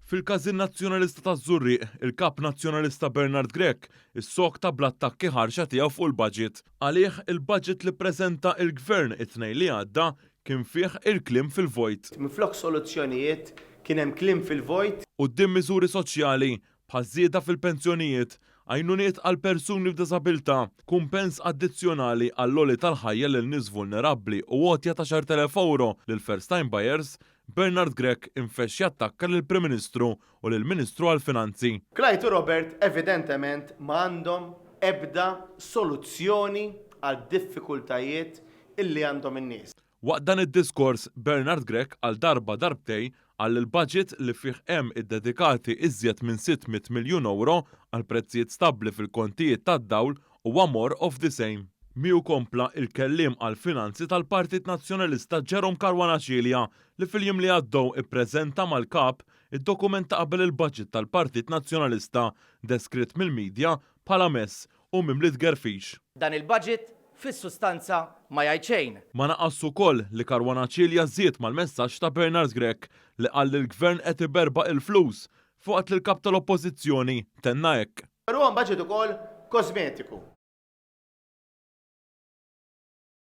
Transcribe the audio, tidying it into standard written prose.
Fil-Każin Nazzjonalista taż-Żurrieq, il-Kap Nazzjonalista Bernard Grech issokta bl-attakki ħarxa tiegħu fuq il-budget. Għalih, il-budget li ppreżenta il-Gvern it-Tnejn li għadda kien fih il-kliem fil-vojt. Minflok soluzzjonijiet, kien hemm kliem fil-vojt. Quddiem miżuri soċjali, bħaż-żieda fil-pensjonijiet, għajnuniet għal persuni b'diżabilità, kumpens addizzjonali għall-għoli tal-ħajja lil nies vulnerabbli u għotja ta' 10,000 ewro lil first time buyers, Bernard Grech infexx jattakka lill-Prim Ministru u lill-Ministru għall-Finanzi. Clyde u Robert evidentement ma għandhom ebda soluzzjoni għad-diffikultajiet illi għandhom in-nies. Waqt dan id-diskors, Bernard Grech għal darba darbtejn qal li l-budget li fih hemm iddedikati iżjed minn 600 miljun ewro għal prezzijiet stabbli fil-kontijiet tad-dawl huwa more of the same. Miegħu kompla il-kelliem għall-finanzi tal-Partit Nazzjonalista Jerome Caruana Cilia li fil-jiem li għaddew ippreżenta mal-Kap id-dokument ta' qabel il-budget tal-Partit Nazzjonalista deskritt mill-media bħala mess u mimli tgerfix. Dan il-budget fis-sustanza ma jgħid xejn. Ma naqasx ukoll li Caruana Cilia żied mal-messaġġ ta' Bernard Grech li qal li l-Gvern qed iberbaq il-flus filwaqt li l-Kap tal-Oppożizzjoni tenna hekk. Però huwa budget ukoll kosmetiku.